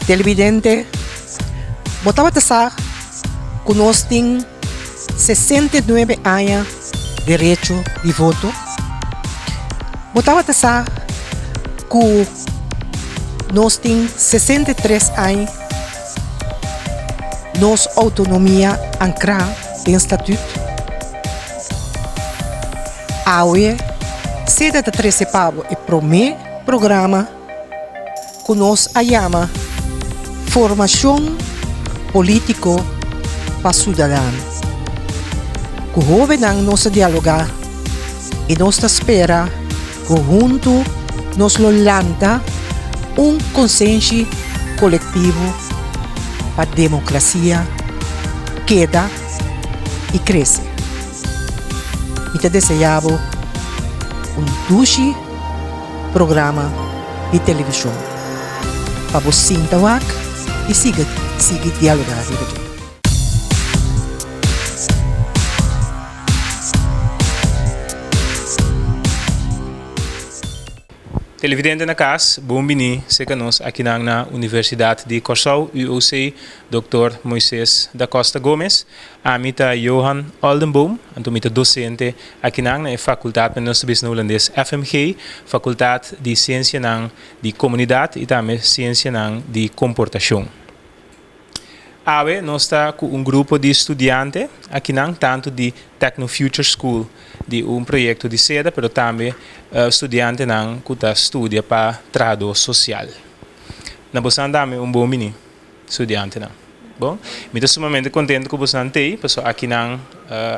Televidente, bo tabata sa ku nos tin 69 aña derecho di voto? Bo tabata sa ku nos tin 63 aña nos outonomia ankrá den Statüt? Awe, seda ta trese pa bo e promé programa ku nos a yama Formashon Polítiko pa Siudadano. Ku hóbennan nos a dialogá i nos ta spera ku huntu nos lo lanta un konsenshi kolektivo pa demokrasia keda i krese. Mi ta deseá bo un dushi programa di televishon pa bo sinta wak i sigui sigui dialogá riba dje. Televidente na kas, bon bini serka nos akinan na Universidat di Kòrsou, UOC, Dòkter Moises da Costa Gomez. Ami ta Johan Oldenboom, anto mi ta dosente akinan na e fakultat men nos ta bisa na hulandes FMG, Fakultat di Siensianan di Komunidat i tambe Siensianan di Komportashon. Awe nos ta ku un grupo di studiante akinan, tantu di Techno Future School di un proyekto di seda, pero tambe studiantenan ku ta studia pa trahadó sosial. Na bosan dami un bon bini, studiantenan. Bon, mi ta sumamente kontentu ku bosan t'ei, pasobra akinan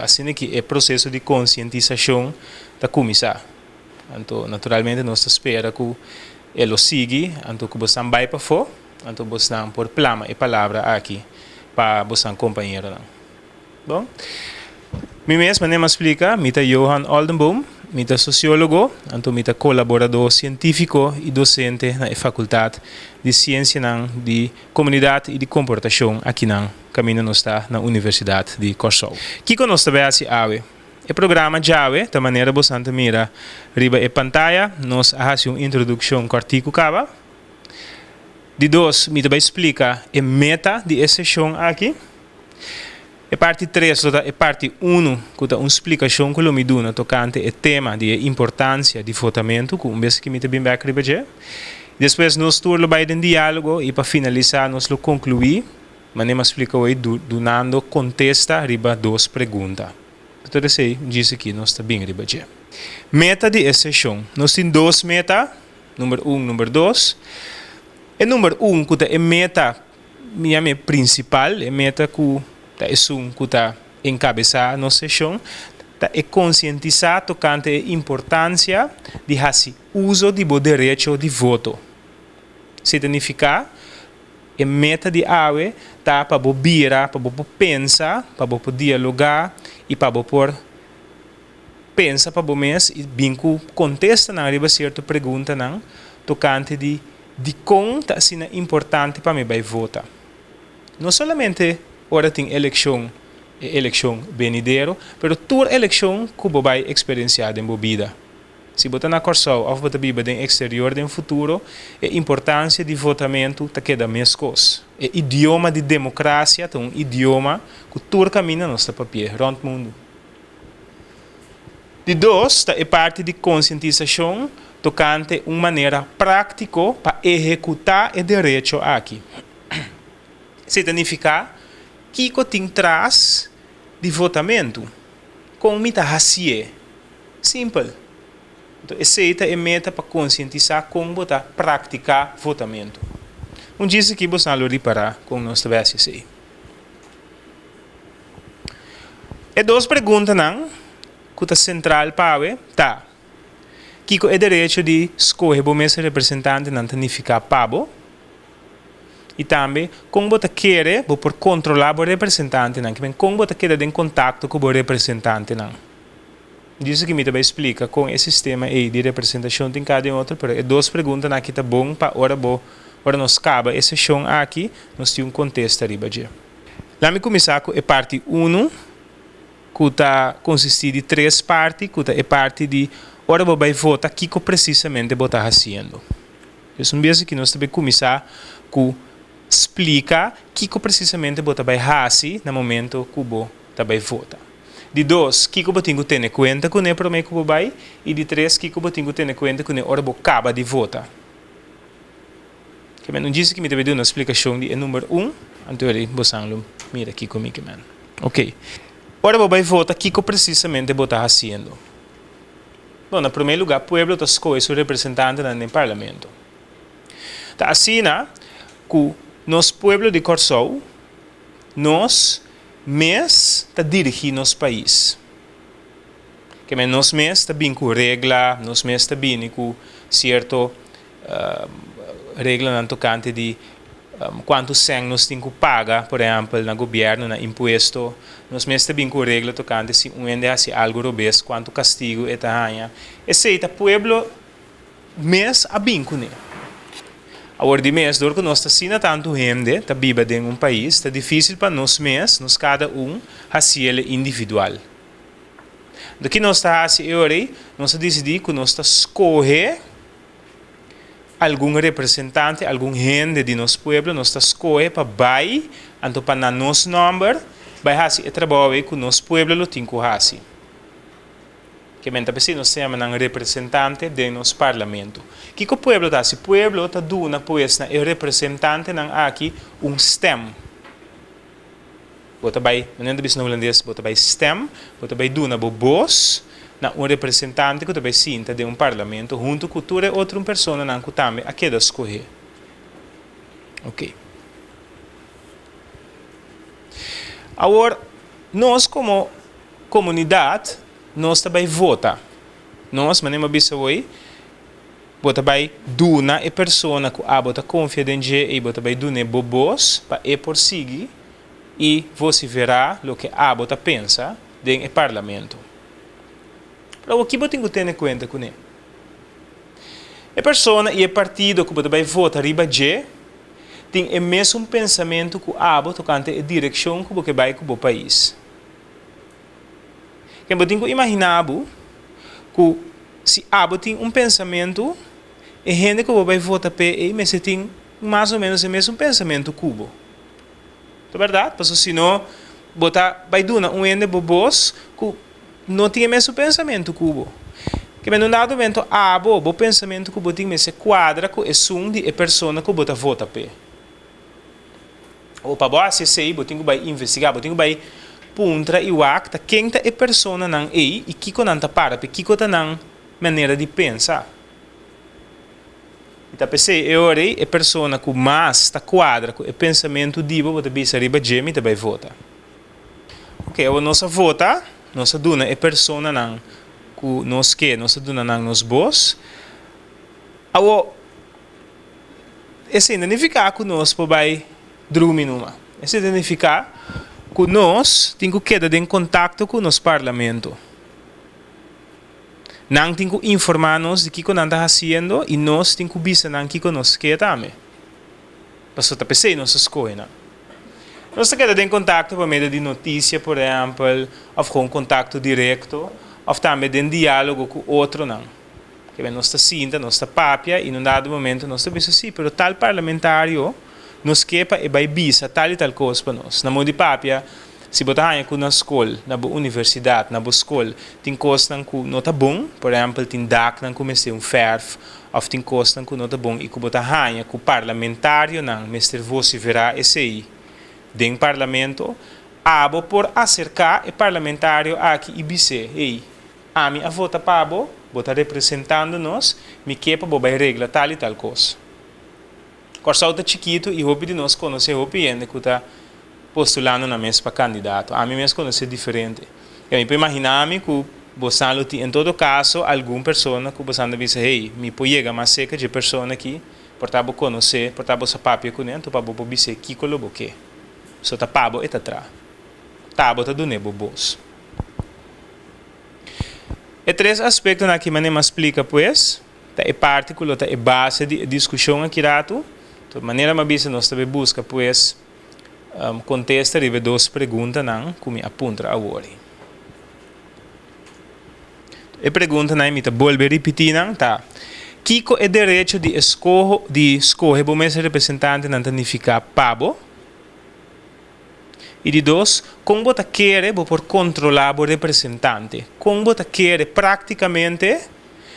asina ki e proseso di konsientisashon ta kuminsá. Anto naturalmente nos ta spera ku e lo sigui, anto ku bosan bai pafó. Anto bosnan por plama e palabra aki pa bosnan kompañeronan. Bon. Mi mes, manera mi a splika, mi ta Johan Oldenboom, mi ta sosiólogo, anto mi ta kolaboradó sientífiko i dosente na e Fakultat di Siensianan di Komunidat i di Komportashon akinan kaminda nos ta na Universidat di Kòrsou. Kiko nos ta bai hasi awe? E programa djawe ta manera bosnan ta mira riba e pantaya. Nos a hasi un introdukshon kòrtiku kaba. Di dos, mi ta bai splika e meta di e seshon aki. E parti tres lo ta e parti unu, ku ta un splikashon ku lo mi duna tokante e tema di e importansia di votamentu, ku un bes aki mi ta bin bèk riba dje. Despues nos tur lo bai den diálogo i pa finalisá nos lo konkluí, manera mi a splika hoy, dunando kontesta riba dos pregunta. Tur esei djis aki nos ta bin riba dje. Meta di e seshon. Nos tin dos meta. Number un, number dos. E number un ku ta e meta, mi yama e prinsipal, e meta ku ta esun ku ta enkabesá nos seshon, ta e konsientisá tokante e importansia di hasi uso di bo derecho di voto. Esei ta nifiká e meta di awe ta pa bo bira, pa bo por pensa, pa bo por dialogá i pa bo por Pensa pa bo mes i bin ku kontestanan riba sierto preguntanan tokante di dikon ta asina importante pa mi bai vota. No solamente ora tin elekshon, e elekshon benidero, pero tur elekshon ku bo bai eksperensiá den bo bida. Si bo ta na Kòrsou òf bo ta biba den eksterior den futuro, e importansia di votamentu ta keda meskos. E idioma di demokrasia ta un idioma ku tur kaminda nos ta papi'é rònt mundu. Di dos ta e parti di konsientisashon tokante un manera práktiko pa ehekutá e derecho aki. Esei ta nifiká kiko tin tras di votamentu, kon mi ta hasié. Simpel. Anto esei ta e meta pa konsientisá kon bo ta praktiká votamentu. Un djis aki bosan lo ripará kon nos ta bai hasi esei. E dos preguntanan ku ta sentral pa awe ta, Kiko e derecho di skohe bo mes representantenan ta nifiká pa bo? I tambe, kon bo ta kere bo por kontrolá bo representantenan? Kimen kon bo ta keda den kontakto ku bo representantenan? Dios aki mi ta bai splika kon e sistema ei di representashon tin kada den otro, pero e dos preguntanan aki ta bon pa ora bo ora nos kaba e seshon aki nos tin un kontesta riba dje. Laat mi kuminsá ku e parti unu ku ta konsistí di tres parti ku ta e parti di ora bo bai vota kiko presisamente bo ta hasiendo. Pues un bies aki nos ta bai kuminsá ku. splika kiko presisamente bo ta bai hasi na momento ku bo ta bai vota. Di dos, kiko bo tin ku tene kuenta kuné promé ku bo bai. I di tres, kiko bo tin ku tene kuenta kuné ora bo kaba di vota. Ke men un djis ki mi ta bai duna splikashon di e number un, anto eri bosan lo mira kiko mi ke men. Ok. Ora bo bai vota, kiko presisamente bo ta hasiendo? Bon, na promé lugá pueblo ta skohe su representantenan den parlamento. Ta asina ku nos pueblo di Kòrsou, nos mes ta dirigí nos pais. Ke men nos mes ta bin ku regla, nos mes ta bini ku sierto reglanan tokante di kuantu sèn nos tin ku paga, por ehèmpel na gobièrnu, na impuesto. Nos mes ta bin ku regla tokante si un hende hasi algu robes, kuantu kastigu e ta haña. Esei ta pueblo mes a bin kuné. Awor di mes, dor ku nos ta asina tantu hende ta biba den un pais, ta difísil pa nos mes, nos kada un, hasi el individual. Anto ki nos ta hasi e ora ei? Nos a disidí ku nos ta skohe algun representante, algun hende di nos pueblo, nos ta skohe pa bai, anto pa na nos nòmber bai hasi e trabou ei ku nos pueblo lo tin ku hasi. Ke men ta p'esei nos ta yama nan representante den nos parlamento. Kiko pueblo ta hasi? Pueblo ta duna pues na e representantenan aki un stèm. Bo ta bai, manera ta bisa na hulandes, bo ta bai stem, bo ta bai duna bo bos na un representante ku ta bai sinta den un parlamento huntu ku tur e otro personanan ku tambe a keda skohé. Oké. Awor, nos komo komunidat, nos ta bai vota. Nos, manera mi a bisa awor, Bo ta bai duna e persona ku abo ta konfia den dje ei bo ta bai dun'é bo bos pa e por sigui i vosiferá loke abo ta pensa den e parlamento. Pero awor ki bo tin ku tene kuenta kuné? E persona i e partido ku bo ta bai vota riba dje tin e mesun pensamentu ku abo tokante e direkshon ku bo ke bai ku bo pais. Ken bo tin ku imaginá bo ku si abo tin un pensamentu, e hende ku bo bai vota p'e ei mester tin mas o ménos e mesun pensamentu ku bo. Ta bèrdat? Pasobra si no, bo ta bai duna un hende bo bos ku no tin e mesun pensamentu ku bo. Ke men un dado momento abo, bo pensamentu ku bo tin mester kuadra ku esun di e persona ku bo ta vota p'e. O pa bo hasi esei bo tin ku bai investigá, bo tin ku bai puntra i wak ta ken ta e personanan ei i kiko nan ta para p'e, kiko ta nan manera di pensa. I ta p'esei e ora ei e persona ku mas ta kuadra ku e pensamentu di bo, bo ta bisa riba dje mi ta bai vota. Oke, awor nos a vota, nos a duna e personanan ku nos ke, nos a duna nan nos bos. Awor. Esei no nifiká ku nos por bai drumi numa. Esei ta nifiká ku nos tin ku keda den kontakto ku nos parlamento. Nan tin ku informá nos di kiko nan ta hasiendo i nos tin ku bisa nan kiko nos ke tambe. Pasobra ta p'esei nos a skohe nan. Nos ta keda den kontakto pa medio di notisia, por ehèmpel, òf kon kontakto direkto, òf tambe den diálogo ku otronan. Kebé nos ta sinta, nos ta papia i na un dado momento nos ta bisa sí, pero tal parlamentario nos ke pa e bai bisa tal i tal kos pa nos. Na modo di papia, si bo ta haña ku na skol, na bo universidat, na bo skol, tin kosnan ku no ta bon, por ehèmpel tin daknan ku mester un fèrf òf tin kosnan ku no ta bon i ku bo ta haña ku parlamentarionan mester vosiferá esei den parlamento, abo por aserká e parlamentario aki i bis'é, hey, Ami a vota pa bo, bo ta representando nos, mi ke pa bo bai regla tal i tal kos. Kòrsou ta chikitu i hopi di nos konosé hopi hende ku ta postulando nan mes pa kandidato. Ami mes konosé diferente. I mi por imaginá mi ku bosan lo tin en todo kaso algun persona ku bosan ta bisa, hey, mi por yega mas serka dje persona aki, por ta bo konosé, por ta bo sa papia kuné, anto pa bo por bis'é kiko lo bo ke. So ta pa bo e ta traha. Ta bo ta dun'é bo bos. E tres aspektonan aki manera mi a splika pues, ta e parti ku lo ta e base di e diskushon aki ratu. Enton manera mi a bisa nos ta bay buska pues kontesta riba e dos preguntanan ku mi a puntra awor. E preguntanan mi ta bolbe ripití nan ta, Kiko e derecho di eskoho di skohe bo mes representantenan ta nifiká pa bo? I di dos, kon bo ta kere bo por kontrolá bo representante? Kon bo ta kere práktikamente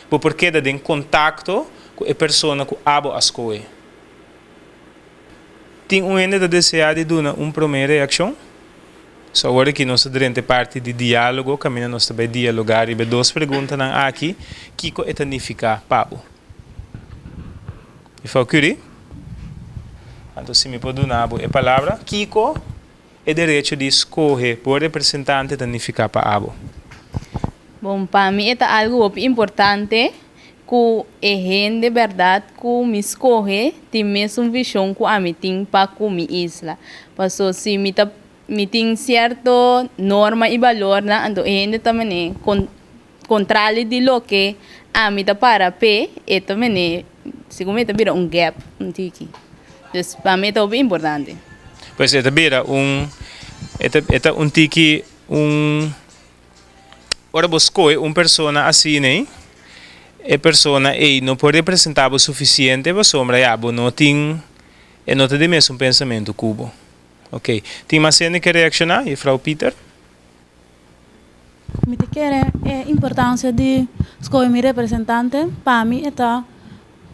bo por keda den kontakto ku e persona ku abo a skohe? Tin un hende ta deseá di duna un promé reakshon? So awor aki nos ta drenta e parti di diálogo kaminda nos ta bai dialogá riba e dos preguntanan aki, Kiko e ta nifiká pa bo? Juffrouw Curie, Anto si mi por duna bo e palabra, kiko e derecho di skohe bo representante ta nifiká pa abo? Bon, pa mi e ta algu hopi importante ku e hende bèrdat ku mi skohe tin mesun vishon ku ami tin pa ku mi isla. Paso si mi ta mi tin sierto norma i balornan anto e hende ta mane kon Kontrali di loke ami ta para p'e, e ta mene, segun mi e ta bira un gap un tiki. Dus pa mi e ta hopi importante. Pues e ta bira un, e ta e ta un tiki un, ora bo skohe un persona asina ei, e persona ei no por representá bo sufisiente pasobra ya bo no tin, e no ta di mesun pensamentu ku bo. Oké. Tin mas hende ke reakshoná? Jefrou Pieter? Mi ta kere e importancia di scoge mi representante, pa mi e ta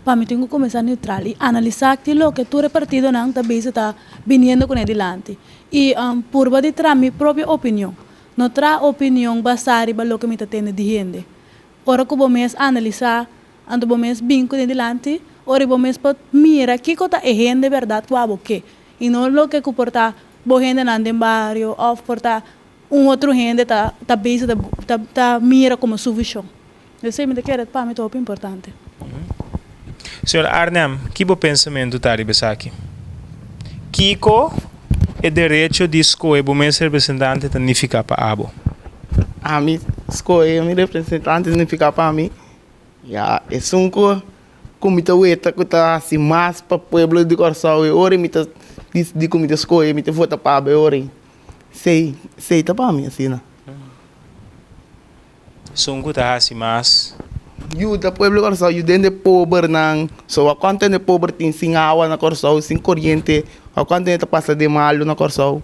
pa mi tin cu cuminsa neutral y analisa ki loke tur e partidonan ta bisa ta biniendo cune dilanti y purba di traha mi propio opinion, no traha opinion basa riba loke mi ta tende di hende. Ora cu bo mes analisa anto bo mes bin cune dilanti, ora bo mes por mira kico ta e hende berdad cu abo ke y no loke cu por ta bo hendenan den bario of por ta un otro hende ta ta bisa ta ta ta mira como su vision. Esei mi ta kere pa mi ta hopi importante. Señor Arnhem, ki bo pensamentu ta riba esaki? Kiko e derecho di skohe bo mes representante ta nifiká pa abo? Ami skohe mi representante nifiká pa mi, ya esun ku ku mi ta weta ku ta hasi mas pa pueblo di Kòrsou e ora mi ta disidi ku mi ta skohe mi ta vota pa abo e ora. Sei, sei ta pa mi asina. Esun ku ta hasi mas. Yuda pueblo di Kòrsou, yuda hende pobernan. So a kuantu hende pober tin sin awa na Kòrsou, sin koriente, a kuantu hende ta pasa den malu na Kòrsou.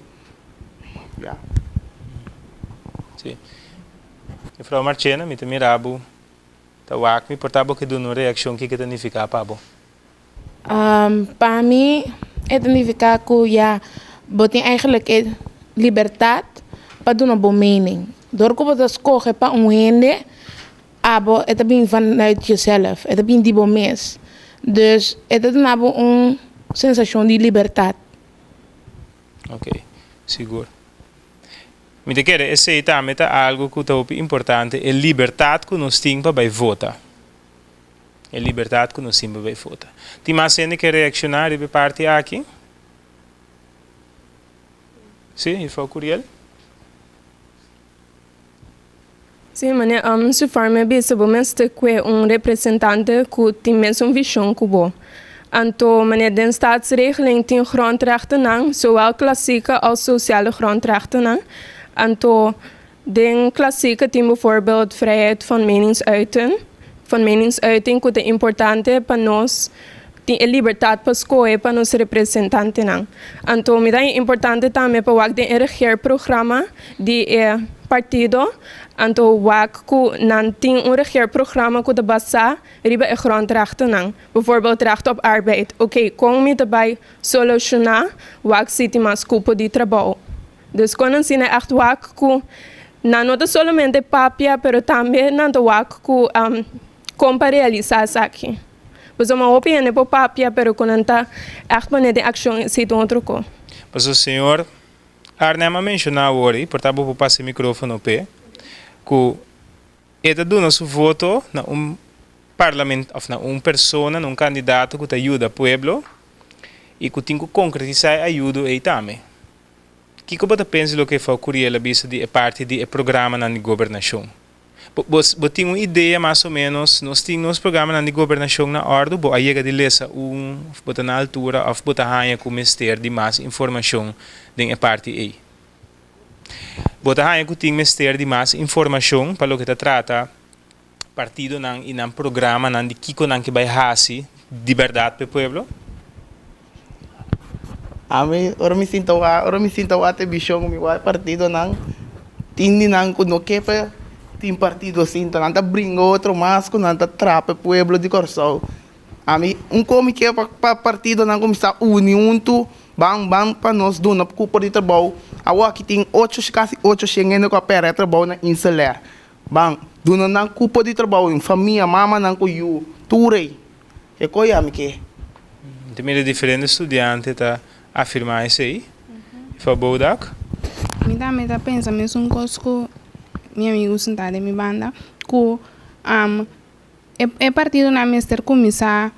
Ya. Si. Mevrouw Marchena, mi ta mira bo ta wak mi, por ta bo ke duna un reakshon kiko ta nifiká pa bo? Pa mi e ta nifiká ku ya bo tin eigenlijk e libertat pa duna bo mening. Dor ku bo ta skohe pa un hende, abo e ta bin vanuit jezelf, e ta bin di bo mes. Dus e ta duna bo un sensashon di libertat. Ok, sigur. Mi ta kere esei tambe ta algu ku ta hopi importante, e libertat ku nos tin pa bai vota. E libertat ku nos tin pa bai vota. Tin mas hende ke reakshoná riba e parti aki? Sí, Juffrouw Curiel? Sí, meneer, su forma e bisa bo mester kue un representante ku tin mesun vishon ku bo. Anto, meneer, den Staatsregeling tin grondrechtennan, zowel klassieke als sociale grondrechtennan. Anto, Den klassieke tin bijvoorbeeld vrijheid van meningsuiten, van meningsuiting ku ta importante pa nos tin e libertat pa skohe pa nos representantenan. Anto mi ta haña importante tambe pa wak den e regeerprogramma di e partido, anto wak ku nan tin un regeerprogramma ku ta basá riba e grondrechtennan, bijvoorbeeld recht op arbeid. Oké, kon mi ta bai solushoná wak si tin mas kupo di trabou? Dus kon nan sina ègt wak ku nan no ta solamente papia pero tambe nan ta wak ku kon pa realisá esaki. Pasobra hopi hende por papia pero ku nan ta ègt pone den akshon esei ta un otro ko. Pasobra señor Arnhem a menshoná awor i por ta bo por pasa e mikrofono p'e, ku e ta duna su voto na un parlament òf na un persona, na un kandidato ku ta yuda pueblo i ku tin ku konkretisá e ayudo ei tambe. Kiko bo ta pensa di loke Fau Curiel a bisa di e parti di e programanan di gobernashon? Bo bo bo tin un idea mas o menos, nos tin nos programanan di gobernashon na òrdu, bo a yega di lesa un òf bo ta na altura òf bo ta haña ku mester di mas informashon den e parti ei? Bo ta haña ku tin mester di mas informashon pa loke ta trata. partidonan i nan programanan di kiko nan ke bai hasi di bèrdat pa e pueblo? Ami ora mi sinta wak, ora mi sinta wak televishon mi wak e partidonan, tin di nan ku no ke pa tin partido asinta, nan ta bringa otro mas ku nan ta trapa e pueblo di Kòrsou. Ami un ko mi ke pa pa partidonan kuminsá uni huntu, ban ban pa nos duna kupo di trabou. Awoki tin ocho kasi ocho shen hende ku a pèrdè trabou na Inselair. Ban duna nan kupo di trabou, famia, mamanan ku yu, tur ei. E koe ami ke. Ta mira diferente studiante ta afirma esei. Juffrouw Bodak. Mi tambe ta pensa mesun kos ku mi amigu sintá den mi banda, ku e partidonan mester kuminsá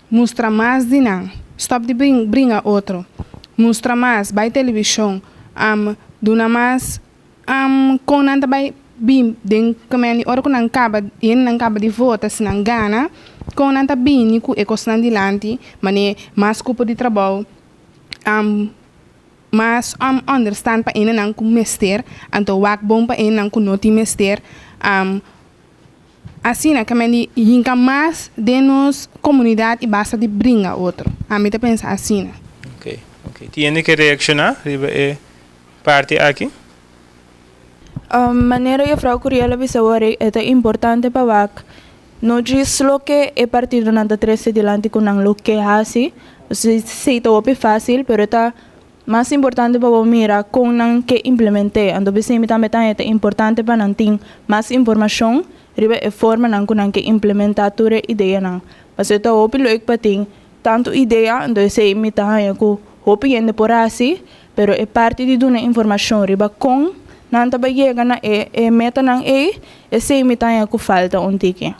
mustra mas di nan, stòp di bringa otro, mustra mas, bai televishon, duna mas Kon nan ta bai bin den kemen di ora ku nan kaba hende nan kaba di vota si nan gana kon nan ta bini ku e kosnan dilanti mane mas kupo di trabou mas understand pa hendenan ku mester anto wak bon pa hendenan ku no tin mester asina kemen di hinka mas den nos komunidat i basta di bringa otro ami ta pensa asina. Ok ok tin hende ke reakshoná riba e parti aki? Manera Juffrouw Curiel a bisa awor e ta importante pa wak no djis loke e partidonan ta trese dilanti ku nan lo ke hasi, si ta hopi fásil pero e ta mas importante pa bo mira kon nan ke implement'é. Anto p'esei mi tambe ta haña ta importante pa nan tin mas informashon riba e formanan ku nan ke implementá tur e ideanan. Pasobra ta hopi leuk pa tin tantu idea, anto esei mi ta haña ku hopi hende por hasi. Pero e parti di duna informashon riba kon nan ta bai yega na e e metanan ei, esei mi ta haña ku falta un tiki.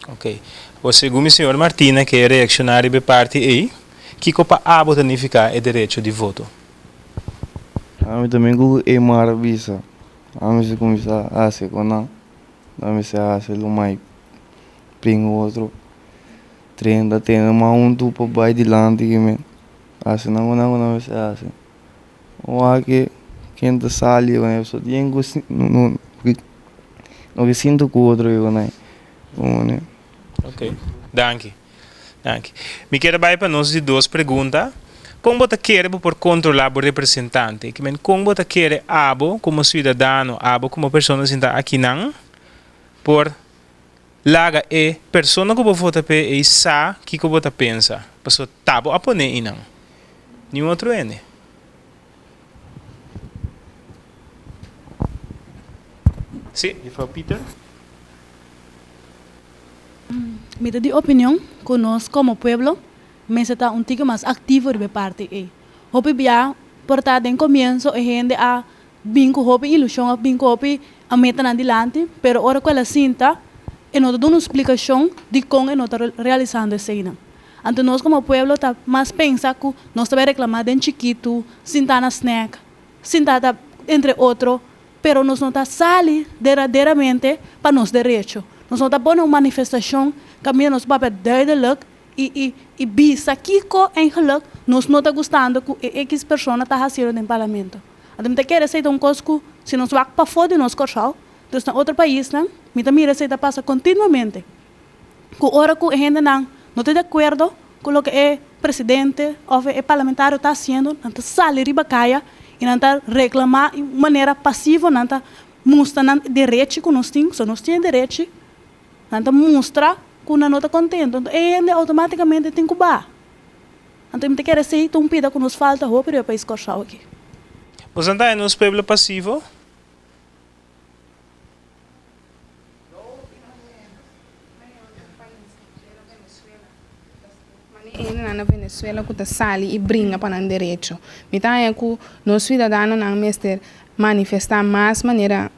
Ok. Bo segun mi señor Martina ke reakshoná riba e parti ei, kiko pa abo ta nifiká e derecho di voto? Ami tambe ku e mar a bisa, ami mester kuminsá hasi ku nan, nan mester hasi lo mai prin otro, 30 tene mas huntu pa bai dilanti ki men. Hasi nan ku nan ku nan mester hasi. Wak ke ken ta sali ku nan so tin ku no no ke sinta ku otro ke ku nan ku. Ok, danki. Danki. Mi kier a bai pa nos di dos pregunta. Kon bo ta kere bo por kontrolá bo representante? Ki men kon bo ta kere abo komo siudadano, abo komo persona sinta akinan por Laga e persona ku bo vota p'e ei sa kiko bo ta pensa, pasobra ta bo a pone einan, niun otro hende. Sí, Juffrouw Pieter. Mi ta di opinion ku nos komo pueblo mester ta un tiki mas aktivo riba e parti ei. Hopi bia por ta den komienso e hende a Bin ku hopi ilushon òf bin ku hopi metanan dilanti, pero ora ku el a sinta, e no ta duna un splikashon dikon e no ta realisando eseinan. Anto nos komo pueblo ta mas pensa ku nos ta bai reklamá den chikitu, sintá na snèk, sintá ta entre otro, pero nos no ta sali derdaderamente pa nos derecho. Nos no ta pone un manifestashon kaminda nos papia duidelijk i i i bisa kiko eigenlijk nos no ta gustando ku e ekis persona ta hasiendo den parlamento. Anto mi ta kere esei ta un kos ku si nos wak pafó di nos Kòrsou, dus na otro paisnan, mi ta mira esei ta pasa kontinuamente. Ku ora ku e hendenan no ta di akuerdo ku loke e presidente òf e parlamentario ta hasiendo, nan ta sali riba kaya i nan ta reklamá i un manera pasivo nan ta mustra nan derechi ku nos tin, so nos tin e derechi, nan ta mustra ku nan no ta kontento. Anto e hende outomátikamente tin ku baha. Anto mi ta kere esei ta un pida ku nos falta hopi riba e pais Kòrsou aki. Boso ta haña nos pueblo pasivo? Hendenan na Venezuela ku ta sali i bringa pa nan derecho. Mi ta haña ku nos siudadanonan mester manifestá mas manera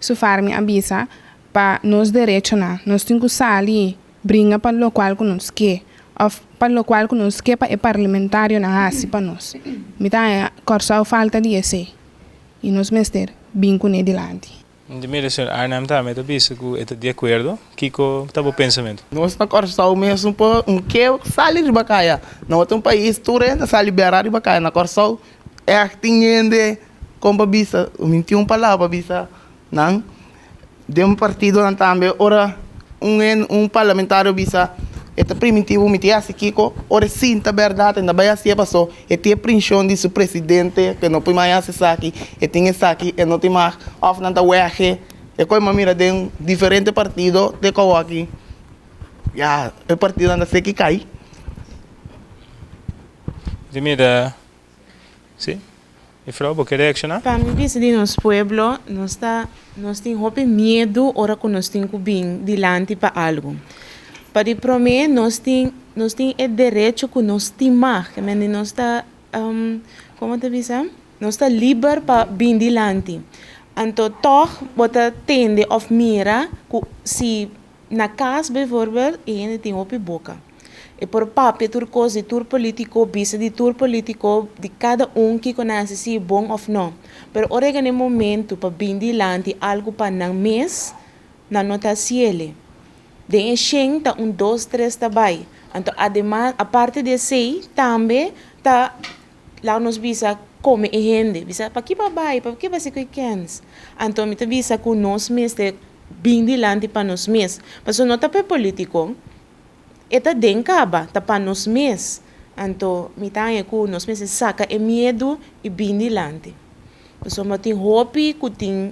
Sufarmi a bisa pa nos derechonan. Nos tin ku sali Bringa pa lokual ku nos ke òf pa lokual ku nos ke pa e parlamentarionan hasi pa nos. Mi ta haña Kòrsou falta di esei i nos mester bin kuné dilanti. Mi ta mira señor Arnhem tambe ta bisa ku e ta di akuerdo. Kiko ta bo pensamentu? Nos na Kòrsou mes un un ke sali riba kaya. Na otro pais tur hende sa libera riba kaya. Na Kòrsou ègt tin hende kon pa bisa, mi tin un palabra pa bisa nan. Den partidonan tambe ora un hende un parlamentario bisa e ta primitivo mi tin hasi kiko ora e sinta bèrdat e no bai hasié paso e tin e prinshon di su presidente ke no por mai hasi esaki e tin esaki e no tin mag òf nan ta wège e kos mi a mira den diferente partido te ku awoki ya e partidonan ta seki kai. Mi ta mira Si. Mevrouw, bo ke reakshoná? Pa mi bisa di nos pueblo, nos ta, nos tin hopi miedu ora ku nos tin ku bin dilanti pa algu. Pa di promé nos tin, nos tin e derecho ku nos tin mag, ke mende nos ta, komo ta bisa? Nos ta liber pa bin dilanti. Anto tòg bo ta tende òf mira ku si na kas bijvoorbeeld e hende tin hopi boka. E por papia tur kos di tur politiko, bisa di tur politiko, di kada un kiko nan hasi si bon òf no. Pero ora yega na e momentu pa bin dilanti algu pa nan mes, nan no ta hasiele. Den e shen ta un dos tres ta bai. Anto ademas aparte di esei tambe ta laga nos bisa kome e hende. Bisa paki bo a bai, paki bo a hasi ku e kens? Anto mi ta bisa ku nos mester bin dilanti pa nos mes. Pasobra no ta pa e politiko. E ta den kaba, ta pa nos mes. Anto mi ta haña ku nos mester saka e miedu i bin dilanti. Pasobra tin hopi ku tin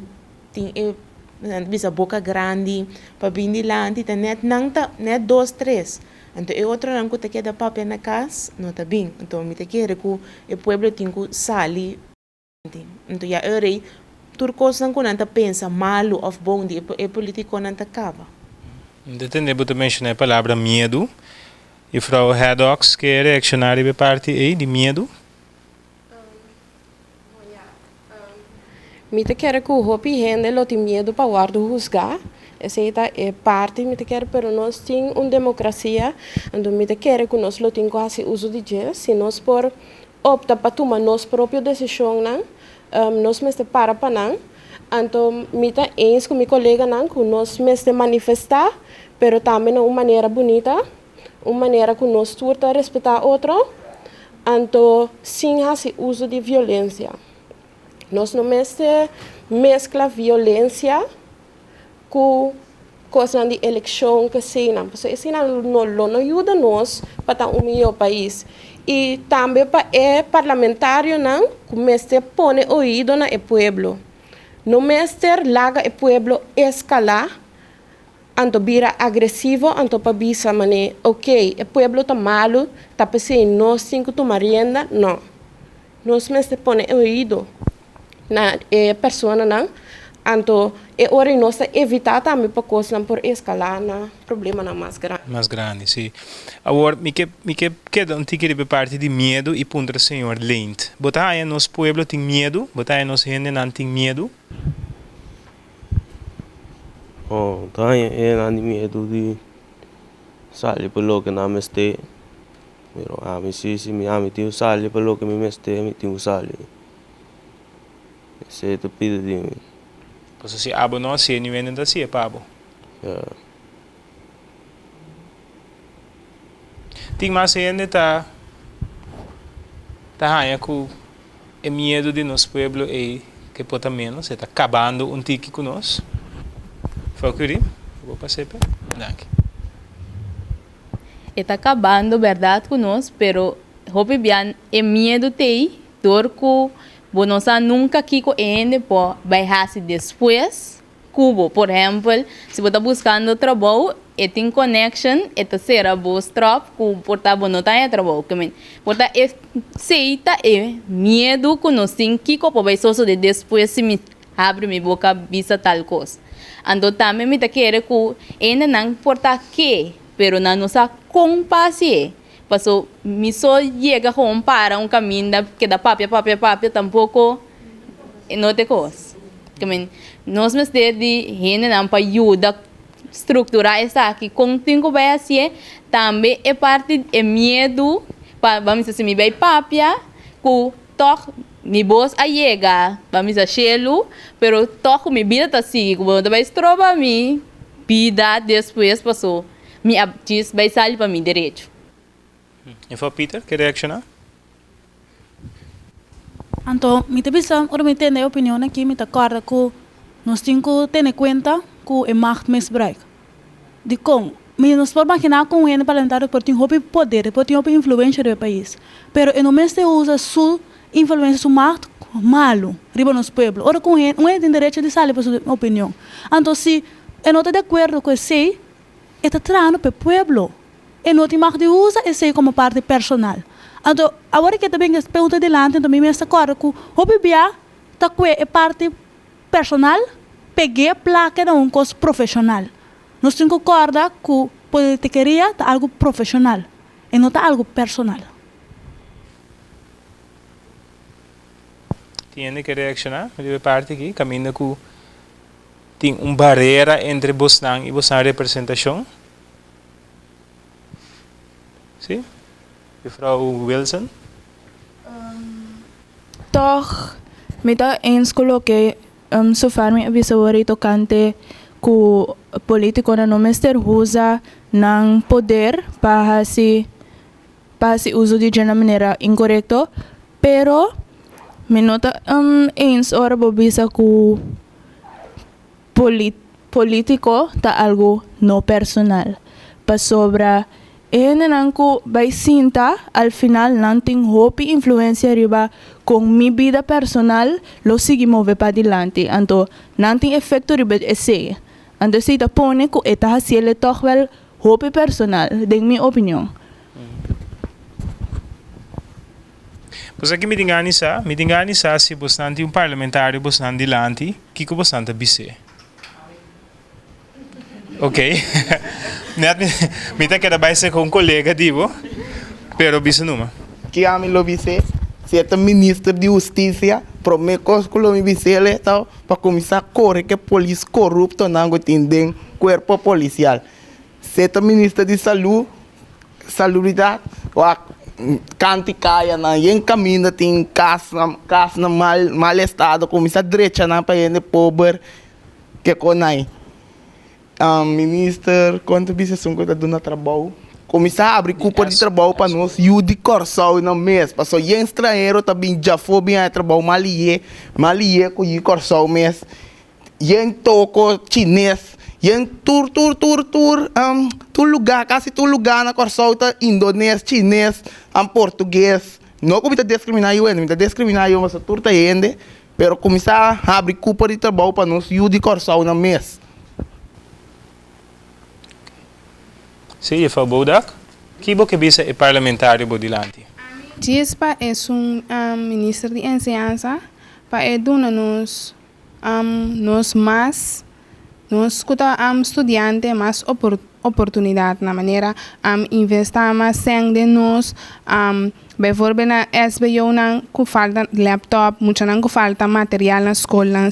tin e nan ta bisa boka grandi pa bin dilanti, ta nèt nan ta nèt dos tres. Anto e otronan ku ta keda papia na kas no ta bin. Anto mi ta kere ku e pueblo tin ku sali. Anto ya e rei tur kosnan ku nan ta pensa malu òf bon di e politikonan ta kaba. Mi ta tende bo ta menshoná e palabra miedu. Juffrouw Haddox ke reakshoná riba e parti ei di miedu? Mi ta kere ku hopi hende lo tin miedu pa wòrdu husgá. Esei ta e parti mi ta kere, pero nos tin un demokrasia, anto mi ta kere ku nos lo tin ku hasi uso di dje. Si nos por opta pa tuma nos propio desishonnan, nos mester para pa nan. Anto mi ta eens ku mi koleganan ku nos mester manifestá, pero tambe na un manera bunita, un manera ku nos tur ta respetá otro, anto sin hasi uso di violensia. Nos no mester meskla violensia ku kosnan di elekshon ku eseinan, pasobra eseinan no lo no yuda nos pa ta un mihó pais. I tambe pa e parlamentarionan ku mester pone oido na e pueblo. No mester laga e pueblo eskalá anto bira agresivo anto pa bisa manera okey e pueblo ta malu ta p'esei nos tin ku tuma rienda, no. Nos mester pone e oido na e personanan, anto e ora ei nos ta evitá tambe pa kosnan por eskalá na problemanan mas grandi. Mas grandi, sí. Awor, mi ke mi ke keda un tiki riba e parti di miedu i puntra señor Leent. Bo ta haña nos pueblo tin miedu? Bo ta haña nos hendenan tin miedu? Oh, ta haña e hendenan di miedu di sali pa loke nan mester. Pero ami si, si mi ami tin un sali pa loke mi mester, mi tin un sali. Esei ta pidi di mi. Pasobra si abo no hasié, niun hende no ta hasié pa bo. Ya. Tin mas hende ta ta haña ku e miedu di nos pueblo ei ke por ta ménos, e ta kabando un tiki ku nos. Mevrouw Curie, bo por pas'é p'e? Danki. E ta kabando bèrdat ku nos, pero hopi bia e miedu t'ei dor ku bo no sa nunka kiko e hende por bai hasi despues ku bo. Por ehèmpel, si bo ta buskando trabou, e tin connection, e ta sera bo stròp ku por ta bo no ta haña trabou. Ke men, por ta esei ta e miedu ku nos tin kiko por bai sosodé despues si mi habri mi boka bisa tal kos. Anto tambe mi ta kere ku e hendenan por ta ke. Pero nan no sa kon pa hasié. Paso mi so yega gewoon para un kaminda keda papia papia papia tampoko no ta e kos. Ke men nos mester di hendenan pa yuda strukturá esaki kon tin ku bai hasié. Tambe e parti e miedu pa bo a mester si mi bai papia ku tòg mi bos a yega bo a mester shelu pero tòg ku mi bida ta sigui ku bo no ta bai stroba mi. Bida despues paso mi a djis bai sali pa mi derecho. Juffrouw Pieter, ke reakshoná? Anto mi ta bisa ora mi tende e opinion aki mi ta kòrda ku nos tin ku tene kuenta. ku e machtmisbruik. Dikon? Mi nos por maginá ku un hende parlamentario por tin hopi poder, e por tin hopi influensha riba e pais, pero e no mester usa su influensha, su macht malu riba nos pueblo. Ora ku un hende, un hende tin derecho di sali pa su opinion. Anto si e no ta di akuerdo ku esei, e ta trahando pa e pueblo. E no tin mag di usa esei komo parti personal. Anto awor ke ta bin es pregunta dilanti, anto mi mes ta kòrda ku hopi bia ta kue e parti personal peg'é plaka na un kos profeshonal. Nos tin ku kòrda ku politikeria ta algu profeshonal, e no ta algu personal. Tin hende ke reakshoná riba e parti aki kaminda ku tin un barera entre bosnan i bosnan representashon? Sí? Juffrouw Wilson? Tòg, mi ta eens ku loke Sufarmi a bisa wòrdu tokante ku polítikonan no mester usa nan poder pa hasi pa hasi uso di dje na manera inkorekto, pero mi no ta eens ora bo bisa ku Polítiko ta algu no personal, pasobra e hendenan ku bai sinta al final nan tin hopi influensia riba kon mi bida personal lo sigui move padilanti, anto nan tin efekto riba esei. Anto esei ta pone ku e ta hasiel e tòg wèl hopi personal, den mi opinion. Pues aki mi tin gana di sa, mi tin gana di sa si bosnan tin un parlamentario bosnan dilanti, kiko bosnan ta bis'é? Ok, net mi, mi ta keda bai seka un kolega di bo, pero bisa numa. Ki ami lo bis'é? Si e ta minister di hustisia, promé kos ku lo mi bis'é el ta pa kuminsá kore ku e polis koruptonan ku tin den kuerpo polisial. Si e ta minister di salú, salubridat, wak kanti kayanan yen kaminda tin kasnan kasnan mal mal estado kuminsá drecha nan pa hende pober ke konai. Minister kon ta bisa esun ku ta duna trabou kuminsá habri kupo di trabou pa nos yu di Kòrsou nan mes pasobra yen stranhero ta bin djafó bin haña trabou mal liye mal liye ku yu Kòrsou mes. Yen toko chines, yen tur tur tur tur tur lugá, kasi tur lugá na Kòrsou ta indones, chines, portugues. No ku mi ta diskriminá yu hende, mi ta diskriminá yu pasobra tur ta hende, pero kuminsá habri kupo di trabou pa nos yu di Kòrsou nan mes. Sí, Juffrouw Bodak, ki bo ke bisa e parlamentario bo dilanti? Djis pa esun minister di enseñansa pa e duna nos nos mas nos ku ta studiante mas oportunidat na manera investá mas sèn den nos beivoorbeeld na SBO nan ku falta laptop muchanan ku falta material na skolnan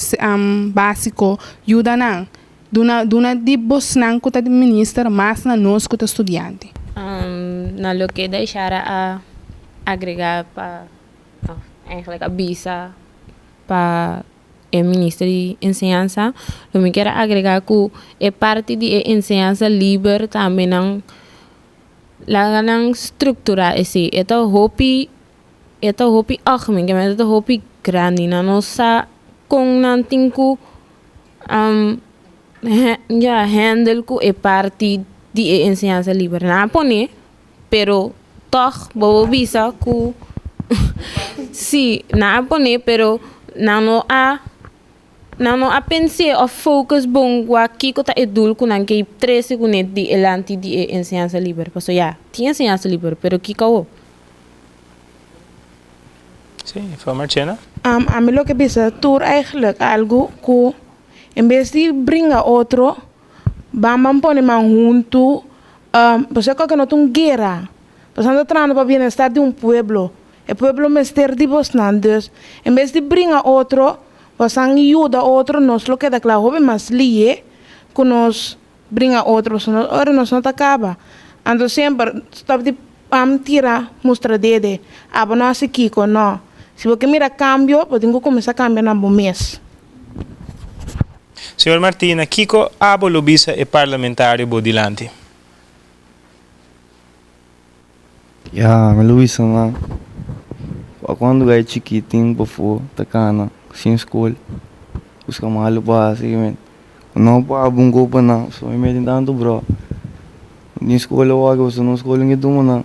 básiko yuda nan duna duna di bosnan ku ta minister mas na nos ku ta studiante. Na loke Daishara a agregá pa òf eigenlijk a bisa Pa e minister di enseñansa, lo mi kier a agrega ku e parti di e enseñansa liber tambe nan laga nan strukturá esei. E ta hopi e ta hopi algemeen, ke e ta hopi grandi. Nan no sa kon nan tin ku ya handle ku e parti di e enseñansa liber. Nan a pone. Pero tog bo por bisa ku si nan a pone pero nan no a nan no a pens'é òf focus bon wak kiko ta e doel ku nan ke trese kuné di elanti di e enseñansa liber. Pasobra ya, tin enseñansa liber pero kiko awor? Sí, Juffrouw Marchena. Ami lo ke bisa tur eigenlijk algu ku en bes di bringa otro Ban ban pone man huntu, pasobra kòke no ta un guera. Bosnan ta trahando pa bienestar di un pueblo. E pueblo mester di bosnan. Dus, en bes di bringa otro, bosnan yuda otro, nos lo keda kla hopi mas lihe ku nos bringa otro, pasobra ora nos no ta kaba. Anto semper stòp di tira mustra dede, abo no hasi kiko, no. Si bo ke mira kambio, bo tin ku kuminsá kambia na bo mes. Señor Martina, kiko abo lo bisa e parlamentario bo dilanti? Ya, mi lo bisa nan, pa cuando gai chikitin pafó ta cana sin school, busca malu pa haci, men. No por habri un kopa nan, so mi mete tantu bro. Ni skol awor pasobra nos skol no ke tuma nan.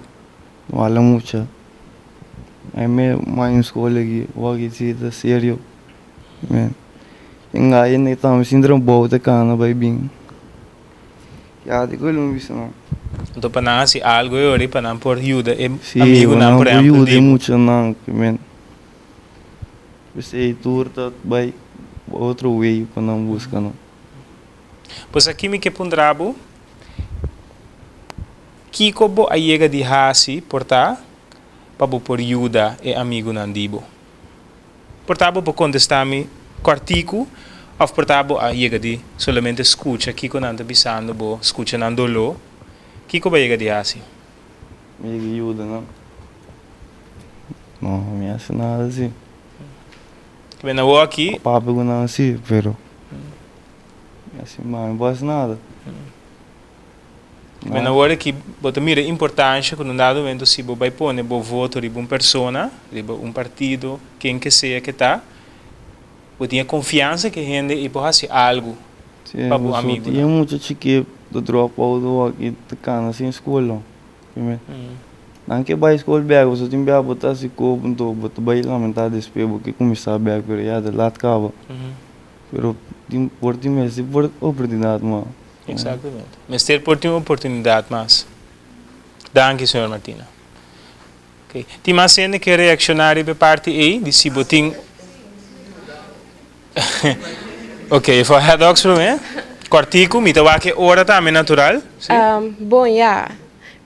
Wala mucha. Ai me mai un skol aki, awor ki si ta serio. Men. Inga yende tambe sin trabou ta kana bai bin. Ya di ku lo bisa nan. Anto pa nan hasi algo e ora pa nan por yuda e Sí, pa amigunan nan por por ehempel yuda e di bo. muchanan ke men. P'esei tur ta bai otro way pa nan buska nan. Pues aki mi ke puntra bo, kiko bo a yega di hasi por ta pa bo por yuda e amigunan di bo? Por ta bo por kontestá mi kòrtiku òf por ta bo a yega di solamente skucha kiko nan ta bisando bo, skucha nan doló? Kiko bo a yega di hasi? Mi yega di yuda nan. No, mi hasi nada si. Kiben awor aki. Papia ku nan si, pero mi hasi mas, mi por hasi nada. Kiben awor aki bo ta mira e importansha ku na un dado momento si bo bai pone bo voto riba un persona, riba un partido, ken ke sea ke ta, bo tin e konfiansa ku e hende ei por hasi algu Si, pa bo pasobra amigunan. tin mucha chikí ta drop out awor aki ta kana sin skol. Nan ke bai skol bek, pasobra tin bia bo ta hasi kop nto bo ta bai lamentá despues bo ke kuminsá bek pero ya ta lat kaba. Pero tin por tin mester por oportunidat mas. Exactamente. Mester por tin oportunidat mas. Danki señor Martina. Ok. Tin mas hende ke reakshoná riba e parti ei di si bo tin. Ok, for Haddox promé. Kòrtiku, mi ta wak e ora tambe natural. Sí. Bon ya,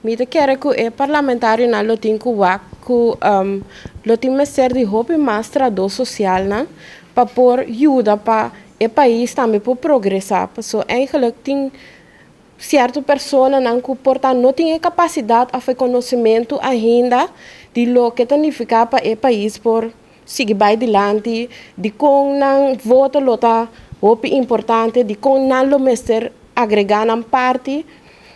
mi ta kere ku e parlamentarionan lo tin ku wak ku lo tin mester di hopi mas trahadó sosialnan pa por yuda pa e pais tambe por progresá. Paso eigenlijk tin sierto personanan ku por ta no tin e kapasidat òf e konosementu ainda di loke ta nifiká pa e pais por sigui bai dilanti, dikon nan voto lo ta hopi importante, dikon nan lo mester agregá nan parti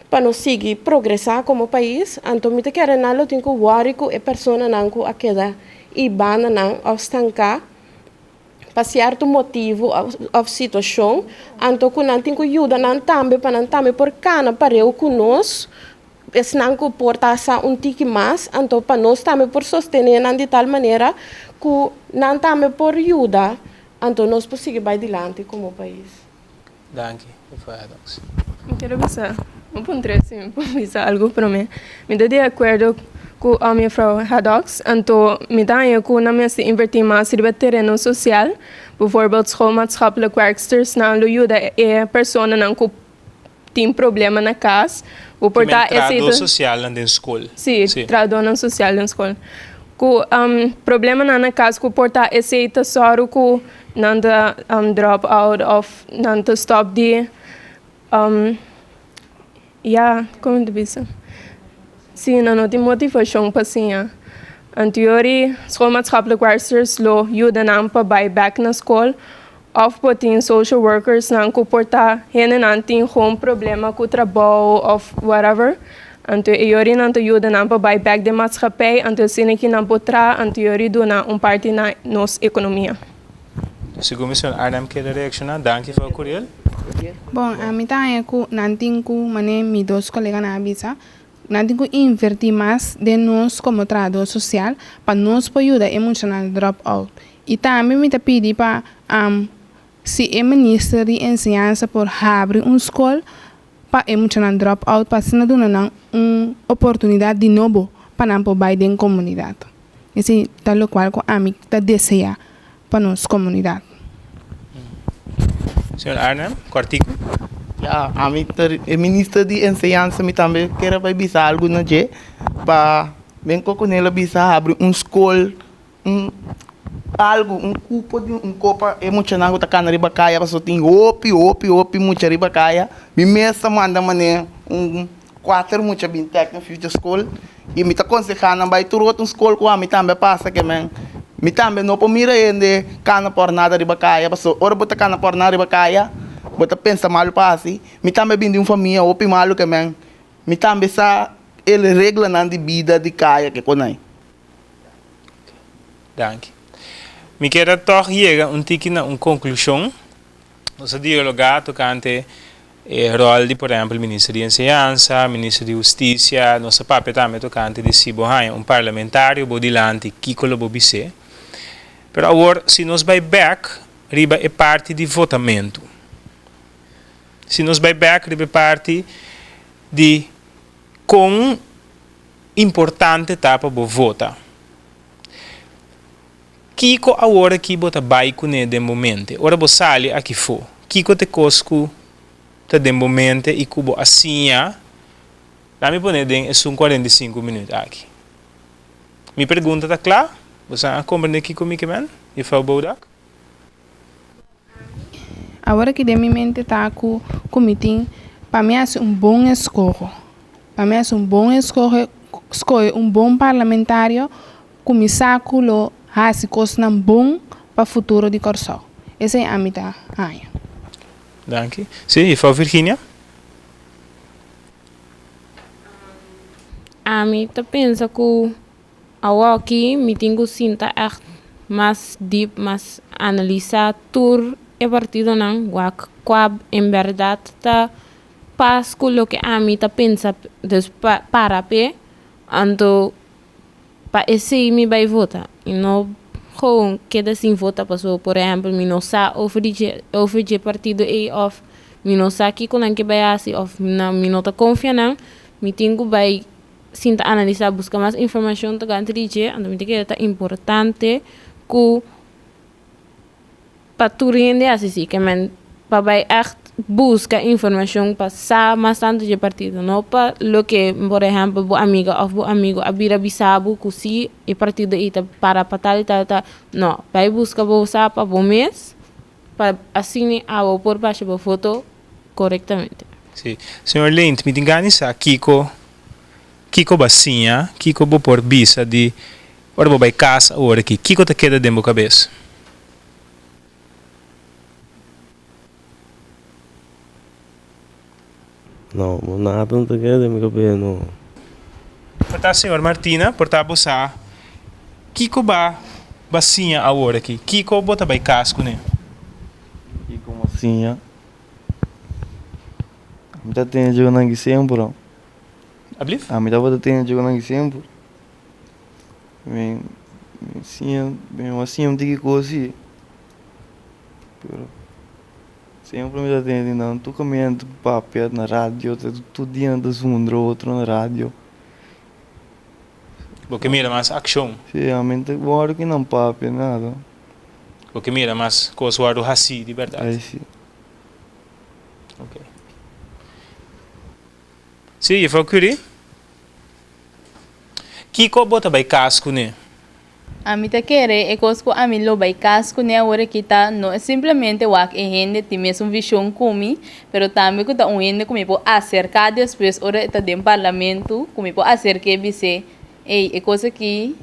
pa nos sigui progresá komo pais. Anto mi ta kere nan lo tin ku wòri ku e personanan ku a keda i bandanan òf stanká pa sierto motibu òf situashon, anto ku nan tin ku yuda nan tambe pa nan tambe por kana pareu ku nos. Esnan ku por ta sa un tiki mas, anto pa nos tambe por sostené nan di tal manera ku nan tambe por yuda, anto nos por sigui bai dilanti komo pais. Danki, Juffrouw Adams. Mi kere bisa un puntra si mi por bisa algu promé. Mi ta di akuerdo ku Juffrouw Haddocks, anto mi ta haña ku nan mester invertí mas riba tereno sosial, bijvoorbeeld schoolmaatschappelijk werksters, nan lo yuda e personanan ku tin problema na kas, bo por ta Kimen esei trahadó ta. sosialnan den skol. Sí, Sí. trahadónan sosial den skol. Ku problemanan na kas ku por ta esei ta sòru ku nan ta drop out òf nan ta stòp di ya, kon mi ta bisa? Sí, nan no tin motivashon pa siña. Anterior schoolmaatschappelijk werksters lo yuda nan pa bai bèk na skol Of por tin social workers nan ku por ta hendenan tin gewoon problema ku trabou of whatever. Anto e yori nan ta yuda nan pa bai bek den maatschappij anto asina ki nan por traha anto yori duna un parti na nos ekonomia. Segun mi señor Arnhem kere reacciona. Danki Vrouw Curiel. Bon, ami ta haña ku nan tin ku manera mi dos koleganan a bisa, nan tin ku invertí mas den nos komo trahadó sosial pa nos por yuda e muchanan drop out. I tambe mi ta pidi pa si e minister di enseñansa por habri un skol pa e muchanan drop out pa asina duna nan un oportunidat di nobo pa nan por bai den komunidat. Esei ta lokual ku ami ta desea pa nos komunidat. Señor Arnhem, kòrtiku. Ya, ami ta e minister di enseñansa mi tambe kier bai bisa algu na dje pa ben kokonel a bisa habri un skol Un algu, un kupo di un kopa e muchanan ku ta kana riba kaya pasobra tin hopi, hopi, hopi mucha riba kaya. Mi mes ta manda manera un kuater mucha bin Techno Future School i mi ta konsehá nan bai tur otro skol ku ami tambe a pasa ke men. Mi tambe no por mira hende kana por nada riba kaya pasobra ora bo ta kana por nada riba kaya bo ta pensa malu pa hasi. Mi tambe bin di un famia hopi malu ke men. Mi tambe sa el reglanan di bida di kaya ke konai. Danki. Mi kier a tòg yega un tiki na un konklushon. Nos a dialogá tokante e ròl di por ehèmpel Minister di Enseñansa, Minister di Hustisia, nos a papia tambe tokante di si bo haña un parlamentario bo dilanti kiko lo bo bis'é. Pero awor si nos bai bèk riba e parti di votamentu, si nos bai bèk riba e parti di kon importante ta pa bo vota, Kiko awor aki bo ta bai kuné den bo mente? Ora bo sali aki fo, kiko ta e kos ku ta den bo mente i ku bo a siña? Laat mi pone den esun 45 minüt aki. Mi pregunta ta kla? Bo sa a komprendé kiko mi ke men, Juffrouw Bodak? Awor aki den mi mente ta ku ku mi tin pa mi hasi un bon eskoho. Pa mi hasi un bon eskoho, skohe un bon parlamentario ku mi sa ku lo hasi kosnan bon pa futuro di Kòrsou. Esei ami ta haña. Danki. Sí, Juffrouw Virginia? Ami ta pensa ku Awoki mi tin ku sinta ègt mas dip, mas analisá tur e partidonan, wak kua en bèrdat ta pas ku loke ami ta pensa, dus pa para p'e, anto pa esei mi bai vota i no gewoon keda sin vota pasobra por ehèmpel mi no sa over di dje over dje partido ei òf mi no sa kiko nan ke bai hasi òf mi no ta konfia nan, mi tin ku bai sinta analisá, buska mas informashon tokante di dje, anto mi ta kere ta importante ku pa tur hende hasi si, ke men pa bai ègt buska informashon pa sa mas tantu dje partido, no pa loke por ehèmpel bo amiga òf bo amigu a bira bisa bo ku si e partido ei ta para pa tal i tal i tal, no, bai buska bo sa pa bo mes pa asina abo por basha bo voto korektamente. Sí. Señor Lint, mi tin gana di sa kiko, kiko bo a siña, kiko bo por bisa di ora bo bai kas awor aki, kiko ta keda den bo kabes? No, nada no ta keda den mi kabes, no. Por ta señor Martina, por ta bo sa kiko ba ba siña awor aki, kiko bo ta bai kas kuné? Kiko bo siña? Mi ta tene djogonan ki semper. Ablief? Ami tabata tene djogonan ki semper. Mi mi siña mi a siña un tiki kos si. Pero semper mi ta tene di nan tur kaminda nan ta papia na radio tur dia nan ta zundra otro na radio. Bo ke mira mas akshon. Si ami ta wòrdu ku nan papia nada. Bo ke mira mas kos wòrdu hasí di bèrdat. Ai si. Ok. Sí, juffrouw Curie. Kiko bo ta bai kas kuné? Ami ta kere e kos ku ami lo bai kas kuné awor aki ta no e simplemente wak e hende tin mesun vishon ku mi, pero tambe ku ta un hende ku mi por aserká despues ora e ta den parlamento, ku mi por aserk'é bis'é, ey, e kos aki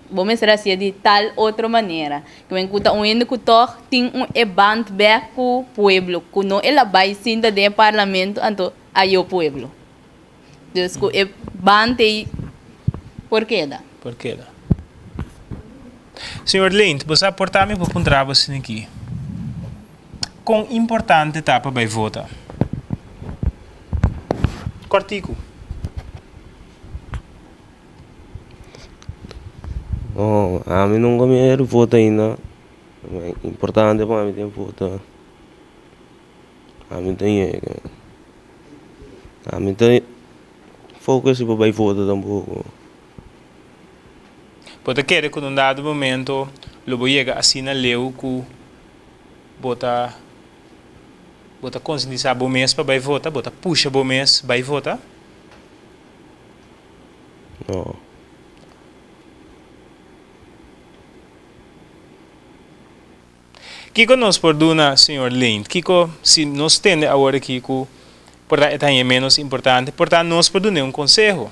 Bo mester hacié di tal otro manera. Ke men ku ta un hende ku tog tin un e band bek ku pueblo, ku no el a bai sinta den e parlamento anto ayo pueblo. Dus ku e band ei por keda. Por keda. Señor Leent, bo sa por ta mi por puntra bo asina aki. Kon importante ta pa bai vota? Kòrtiku. No, ami nunca mi a vota ainda. Importante pa mi tin vota. Ami ta yega. Ami ta focus pa bai vota tampoco. Bo ta kere ku na un dado momento lo bo yega asina leu ku bo ta bo ta konsientisá bo mes pa bai vota, bo ta pusha bo mes bai vota? No. Kiko nos por duna señor Leent? Kiko si nos tende awor aki ku por ta e ta haña menos importante, por ta nos por dun'é un konseho?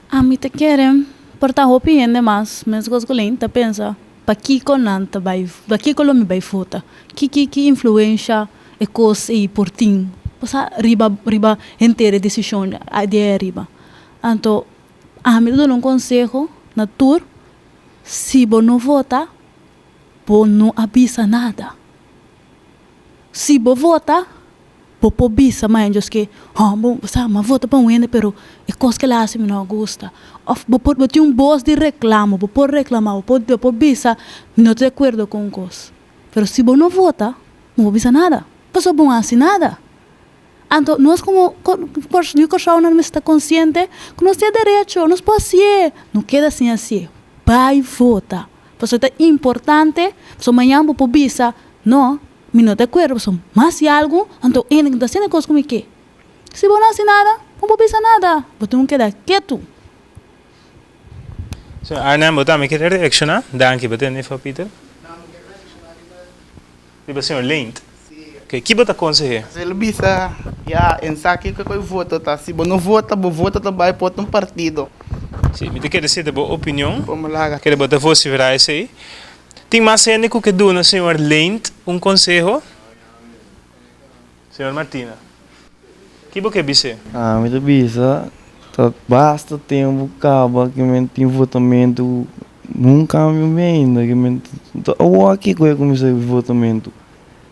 Ami ta kere por ta hopi hende mas meskos ku Leent ta pensa pakiko nan ta bai, pakiko lo mi bai vota? Ki ki ki influensha e kos ei por tin pasa riba riba henter e desishon di ei ariba. Anto ami ta duna un konseho na tur, si bo no vota, Bo no a bisa nada. Si bo vota, bo por bisa mañana Dios ke, hò, bo sa, mi a vota pa un hende pero e kos ke el a hasi mi no a gusta. Òf bo por, bo tin un bos di reklamo, bo por reklamá, bo por, bo por bisa mi no ta di akuerdo ku un kos. Pero si bo no vota, bo no por bisa nada, pasobra bo no hasi nada. Anto nos komo yu Kòrsou nan mester ta konsiente ku nos tin e derecho, nos por hasié, no keda sin hasié, bai vota, pasobra ta importante, pasobra mañan bo por bisa, no, mi no ta akuerdo pasobra mi hasi algu, anto hende no ta hasiendo e kos ku mi ke. Si bo no hasi nada, bo no por bisa nada, bo tin ku keda ketu. Señor Arnhem, bo tambe kier reakshoná? Danki, bo tende info Peter? Riba señor Leent. Oke, ki bo ta konseh'é? El bisa, Ya, en sa kiko ku e voto ta. Si bo no vota, bo voto ta bai pa otro partido. Si, mi ta kere seta bo opinion. Como laga. Kere bo ta vociferá esei. Tin mas hende ku ke duna señor Leent un konseho? Señor Martina, ki bo ke bis'é? Ami ta bisa, ta basta tempu kaba ke men tin votamentu, nun kambio mi ainda, ke men ta awor aki ku e kuminsá votamentu.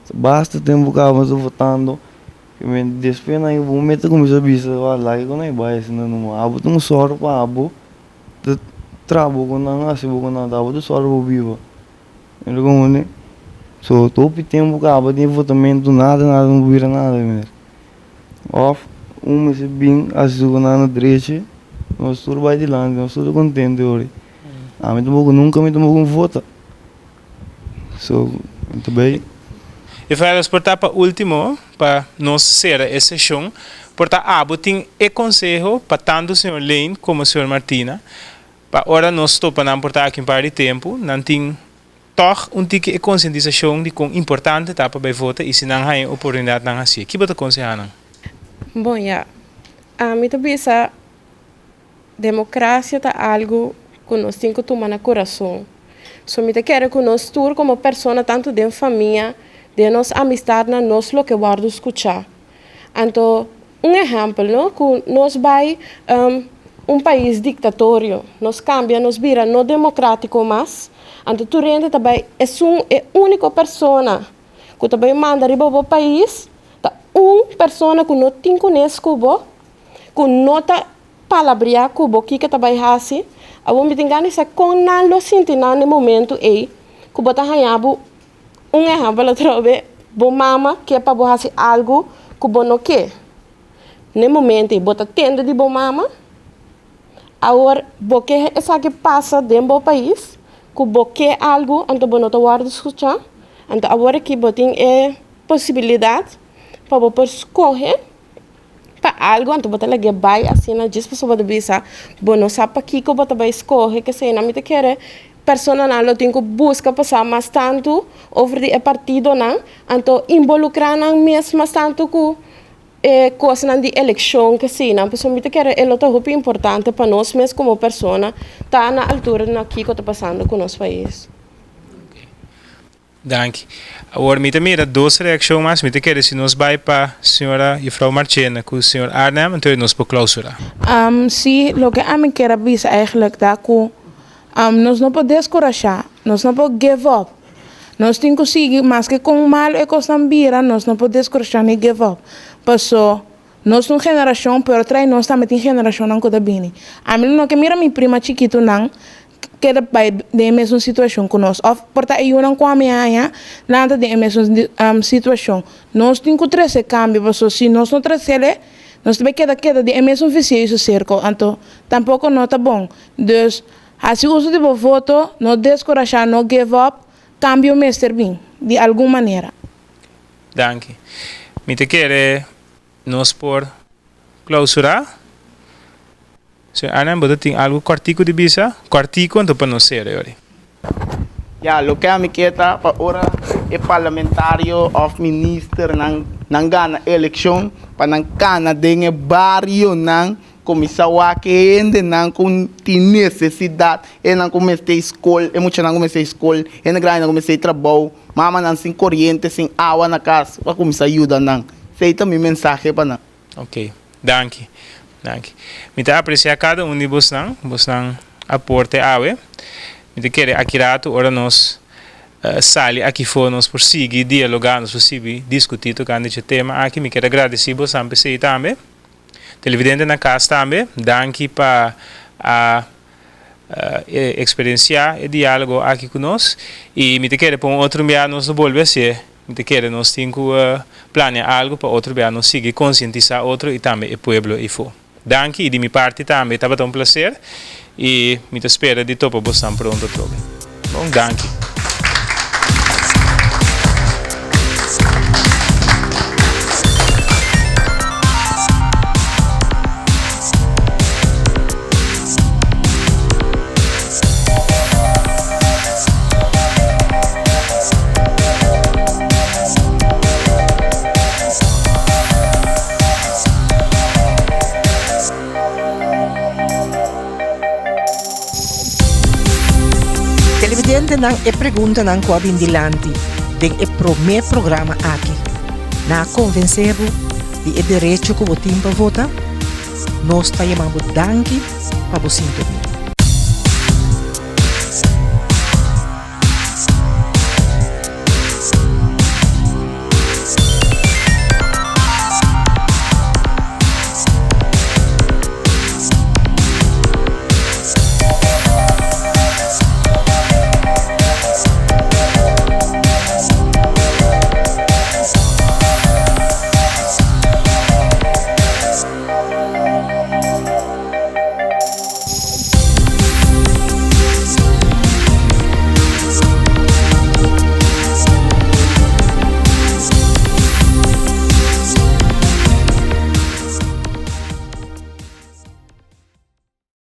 Ta basta tempu kaba ta votando, ke men despues nan bo mes ta kuminsá bisa, laga ku nan e bai asina numa, abo ta un sòru pa abo ta traha bo ku nan, hasi bo ku nan, abo ta sòru pa bo biba. Mira como ne. So hopi tempo caba den votamento nada nada no bira nada meneer. Of un mester bin haci su nan na drechi nos tur bay dilanti nos tur ta contento yori. Ami tampoco nunca mi tampoco no vota. So mi ta bay. E verder por ta pa ultimo pa nos cera e sesion por ta abo tin e conseho pa tanto señor Lane como señor Martina Pa ora nos topa nan por ta aki un par di tempu, nan tin tòg un tiki e konsientisashon di kon importante ta pa bai vota i si nan haña e oportunidat nan hasié. Ki bo ta konsehá nan? Bon ya, ami ta bisa demokrasia ta algu ku nos tin ku tuma na kurason. So mi ta kere ku nos tur komo persona tantu den famia, den nos amistatnan nos lo ke wòrdu skuchá. Anto un ehèmpel no, ku nos bai un pais diktatorio, nos kambia, nos bira no demokratiko mas, anto tur hende ta bai esun e úniko persona ku ta bai manda riba bo pais ta un persona ku no tin kunes ku bo, ku no ta palabriá ku bo kiko ta bai hasi. Awor mi tin gana di sa kon nan lo sinti nan na e momentu ei ku bo ta haña bo Un ehèmpel atrobe, bo mama ke pa bo hasi algu ku bo no ke. Na e momento ei bo ta tende di bo mama. Awor bo ke esaki pasa den bo pais ku bo ke algu anto bo no ta wòrdu skuchá. Anto awor aki bo tin e posibilidat pa bo por skohe pa algu anto bo ta lag'é bai asina djis pasobra bo ta bisa bo no sa pakiko bo ta bai skohe kesei. Mi ta kere Personanan lo tin ku buska pa sa mas tantu over di e partidonan, anto involukrá nan mes mas tantu ku e kosnan di elekshon kesinan. Pasobra mi ta kere e lo ta hopi importante pa nos mes komo persona ta na altura na kiko ta pasando ku nos pais. Danki. Awor mi ta mira dos reakshon mas. Mi ta kere si nos bai pa señora juffrouw Marchena ku señor Arnhem, entonces nos por klausura. Sí, loke ami kier a bisa eigenlijk ta ku nos no por deskurashá, nos no por give up. Nos tin ku sigui, maske kon malu e kosnan bira, nos no por deskurashá ni give up. Paso, nos ta un generashon, pero trae nos tambe tin generashonnan ku ta bini. Ami lo no ke mira mi prima chikitunan keda bai den e mesun situashon ku nos òf por ta e yunan ku ami haña nan ta den e mesun situashon. Nos tin ku trese kambio pasobra si nos no tresele nos ta bai keda keda den e mesun visio serko anto tampoko no ta bon. Dus hasi uso di bo voto, no deskurashá, no give up, kambio mester bin di algun manera. Danki. Mi ta kere nos por klausurá. Señor Arnhem, bo ta tin algu kòrtiku di bisa? Kòrtiku anto pa nos sera yori. Ya, loke ami ke ta pa ora e parlamentario of ministernan nan gana elekshon pa nan kana den e barionan kuminsá wak e hendenan ku tin nesesidat, hendenan ku mester skol, e muchanan ku mester skol, hende grandinan ku mester trabou, mamanan sin koriente, sin awa na kas, pa kuminsá yuda nan. Esei ta mi mensahe pa nan. Ok, danki, danki. Mi ta aprecia cada un di bosnan, bosnan aporte awe. Mi ta kere aki ratu ora nos. sali aki for nos por sigui dialogá, nos por sigui diskutí tokante dje tema aki. Mi kier a gradisí bosan p'esei tambe. Televidente na kas tambe, danki pa a eksperensiá e diálogo aki ku nos i mi ta kere pa un otro bia nos lo bolbe hasié. Mi ta kere nos tin ku plania algu pa otro bia nos sigui konsientisá otro i tambe e pueblo eifó. Danki i di mi parti tambe tabata un placer i mi ta spera di topa bosnan pronto atrobe. Bon, danki. Televidentenan e preguntanan ku a bin dilanti den e promé programa aki nan a konvensé bo di e derecho ku bo tin pa vota? Nos ta yama bo danki pa bo sintonia.